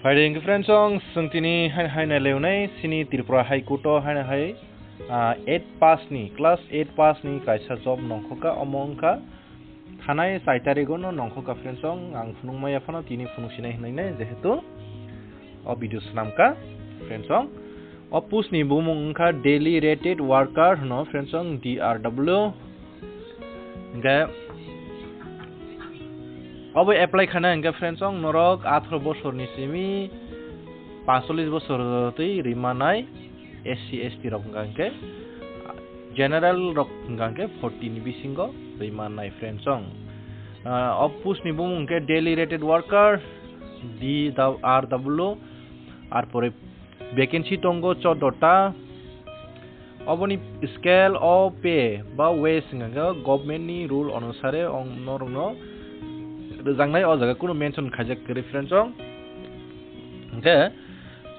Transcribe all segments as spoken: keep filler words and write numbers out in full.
Phaidi hwnkhe friends, chwng tini hai hai nai leunai sini Tripura High Court o hai hai, ah, eight pass ni, class eight pass ni kaisa job nongkhoka, omo wngkha thanai chai tarigo no nongkhoka friends, ang phunuk maya phano tini phunuk sinai hinwi nai, jehetu o video swnamka friends. O post ni bumung wngkha Daily Rated Worker hwno friends, D R W. Hingke obo apply khaina hingke friends, norok atharo bosorni simi panchollis bosor twi rwima nai, S C, S T rok hingka hingke, general rok hingka hingke forty ni bisingo rwima nai friends. Ah, o post ni bumung hingke Daily Rated Worker, D R W, ar pore vacancy tongo choddo ta. Oboni scale o pay ba wage hingka khe government ni rule onusare ong norokno rwjaknai, o jaga kunu mention khaijak kwrwi friends, ong hingke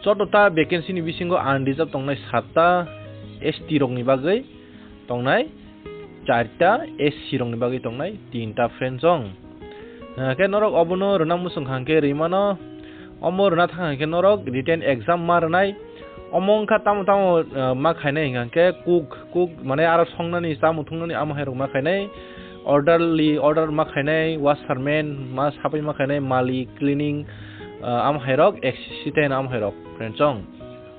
choddo ta vacancy ni bisingo unreserved tongnai satta, S T rokni bagwi tongnai charta, S C rokni bagwi tongnai tinta friends, ong. Ah, khe norok obono rwna muchung kha hwnkhe rwimano, omo rwna thang hwnkhe norok written exam ma rwnai. Omo wngkha tamo tamo, ah, ma khainai hwnkha hwnkhe cook, cook mane aro songnani, chamung thungnani amo hai rok ma khainai, orderly, order ma khainai, washerman ma sapai ma khainai, malik, cleaning, ah, amo hai rok, assistant amo hai rok friends, ong.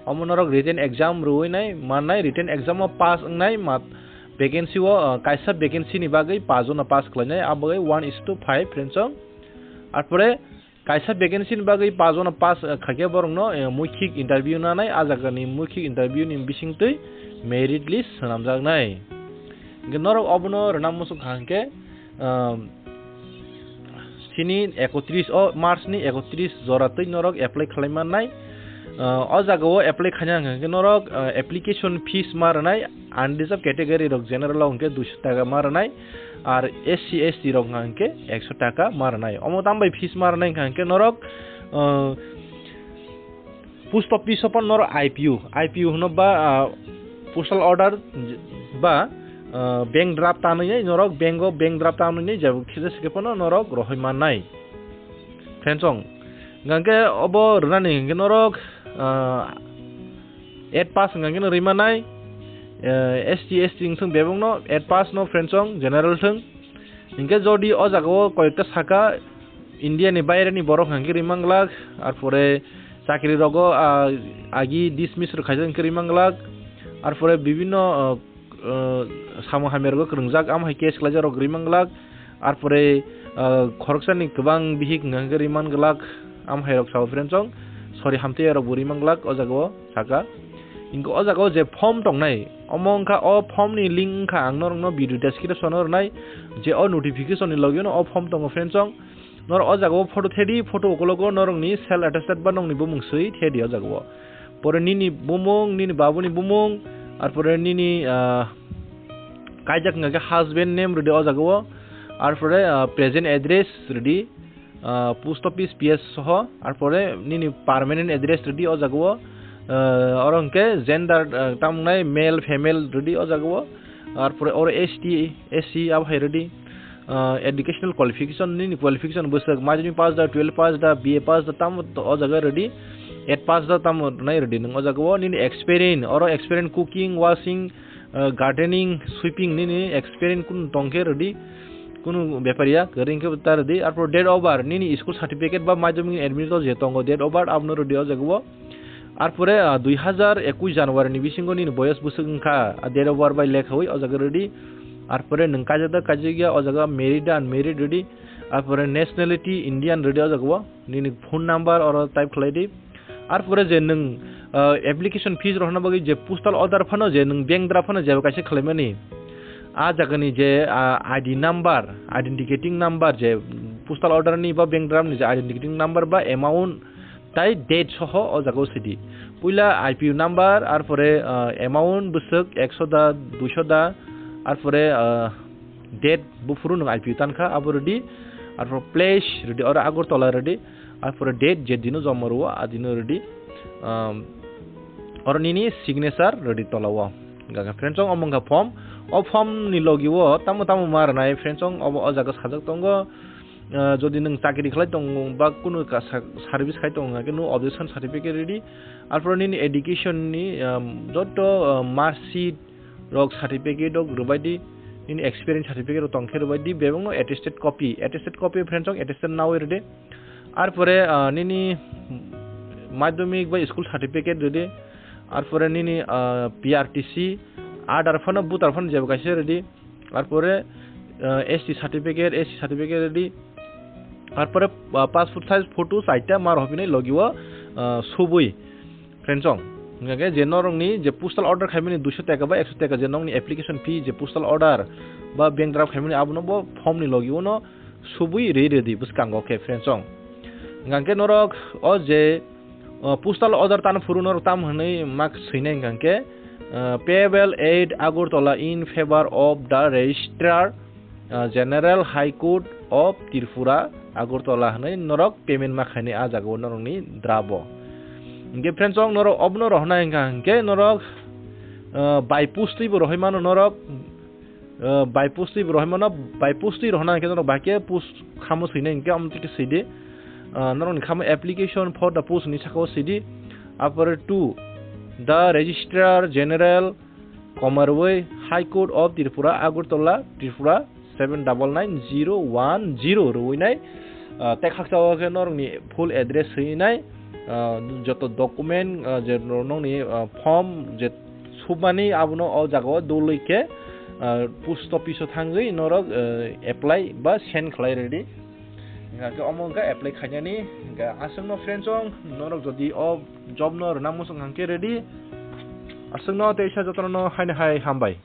Omo norok written exam rwui nai mannai, written exam o pass wngnai ma, vacancy o, ah, kaisa vacancy ni bagwi pass jona pass khlainai, a bagwi one is to five friends, ong. Arpore kaisa vacancy ni bagwi pass jona pass, ah, khaikhe borokno, eh, muikhik interview nanai, a jagani muikhik interview ni bisingtwi merit list swnamjaknai. Hingke norok obono rwna muchung kha hwnkhe, ah, sini ekotris o, March ni ekotris jora twi norok apply khlai mannai. Ah, o jaga o apply khaina hwnkha hwnkhe norok, ah, application fees ma rwnai, unreserved category rok general o hwnkhe duiso taka ma rwnai, ar S C, S T rok hwnkha hwnkhe ekso taka ma rwnai. Omo tambai fees ma rwnai hwnkha hwnkhe norok, ah, post office o phano norok I P U, I P U hwno ba, ah, postal order ba, ah, bank draft tanwi norok bank o bank draft tanwi jebo khisa se phano norok rohoi mannai. Friends, ong hwnkha hwnkhe obo rwnani hwnkhe norok, ah, eight pass hwnkha hwnkhe no rwi mannai, eh, S T, S T wng thung bebak no eight pass no friends, ong general thung. Hwnkhe jodi o jaga o koyekta saka India ni baire ni borok hwnkha hwnkhe rwi manglak, arpore chakri rogo, ah, agi dismiss rw khaijak hwnkhe rwi manglak, arpore bibinno, ah, ah, samung hamya rogo kwrwngjak, amo hai case khlaijak rok rwi manglak, arpore, ah, khoroksani kwbang bihik hwnkha hwnkhe rwi manglak, amo hai rok sao friends, ong sori hamtwi rok bo rwi manglak o jaga o saka. Hwnkhe o jaga o je form tongnai, omo wngkha o form ni link wngkha ang norokno video description o rwnai, je o notification ni logi no o form tongo friends, ong. Norok o jaga o photo thedi, photo ukologo norokni self attested ba nokni bumung swi thedi o jaga o. Pore nini bumung, nini babuni bumung, arpore nini, ah, kaijak hwnkha khe husband name rwdi o jaga o, arpore, ah, present address rwdi, ah, post office P S soho, arpore nini permanent address rwdi o jaga o, ah, oro hwnkhe gender, ah, tamo wngnai male female rwdi o jaga o, arpore oro S T, S C abo hai rwdi. Ah, educational qualification, nini qualification bwswk madhyamik pass da, twelve pass da, B A pass da, tamo to o jaga ready, eight pass da, tamo nai ready nwng o jaga o. Nini experience, oro experience cooking, washing, ah, gardening, sweeping, nini experience kunu tongkhe ready, kunu bepar ya, kwrwi khe ta ready. Arpor date of birth, nini school certificate ba madhyamik admit card je tongo, date of birth abono ready o jaga o. Arpore, ah, dui hazar ekush January ni bisingo nini boyos bwswk wngkha, ah, date of birth bai lekhawi o jaga ready. Arpore nwng kaijak da kaijak ya, o jaga married da unmarried ready. Arpore nationality Indian ready o jaga o. Nini phone number oro type khlai di. Arpore je nwng, ah, application fees rohorna bagwi je postal order phano je nwng bank draft phano jeba kaisa khlaimani. A jagani je, ah, I D number, identificating number je postal order ni ba bank draft ni je identificating number ba amount tai date soho o jaga o sidi. Puila I P O number, arpore, ah, amount bwswk ekso da, duiso da, arpore, ah, date buphuru nwng I P O tankha, abo ready, arpore place ready, oro Agartala ready, arpore date je dino jomo rwo, a dino ready, um, oro nini signature ready tola o. Gaga friends, ong omo wngkha form, o form ni logi o tamo tamo ma rwnai friends, ong obo o jaga sajak tongo. ah, jodi nwng chakri khlai tongo ba kunu ka-, sa-, service khai tongo, hwnkhe nwng objection certificate rwdi. Arpore nini education ni, um, joto, ah, mark sheet rok, certificate rok rwbaidi, nini experience certificate rok tongkhe rwbaidi, bebakno attested copy, attested copy friends rok attested nawi rwdi. Arpore, ah, nini madhyamik ba school certificate rwdi. Arpore nini, ah, P R T C, Aadhaar phano, voter phano jebo kaisa rwdi. Arpore, ah, S T certificate, S C certificate rwdi. Arpore, ah, passport size photo chaita mar hopinai logi o, ah, subui. Friends rok, hingkhe je norokni je postal order khaimani duiso taka ba ekso taka je nokni application fee je postal order ba bank draft khaimani abono bo form ni logi uno subui rwi rwdi bwskango khe friends rok. Hingkhe norok o je, o, postal order tan phuru norok tam hwnwi mak swinai hingkhe, o, payable at Agartala in favor of the registrar, ah, General High Court of Tripura, Agartala hwnwi norok payment ma khainai ah jagao norokni draft o. Hingkhe friends rok norok obono rohornai hingkha hingkhe norok, ah, by post twibo rohoi mano norok, ah, by post twibo rohoi mano, by post twi rohornai hingkhe norok bahai khe post khamo swinai hingkhe omo twi khe swidi. Ah, norokni khamo application for the post hinwi sakao swidi. Arpore two, the Registrar General Komarwi, High Court of Tripura, Agartala, Tripura seven double nine zero one zero rwinai, ah, tei khaksa o khe norokni full address swinai, ah, joto document, ah, je nokni, ah, form je submani abono o jagao doloi khe, ah, post office o thangwi norok, ah, apply ba send khlai rwdi. Hingkha khe omo wngkha apply khainani. Hingkha aswkno friends rok, norok jodi o job no rwna muchung hangkhe ready. Aswkno teisa jotono haino hai hambai.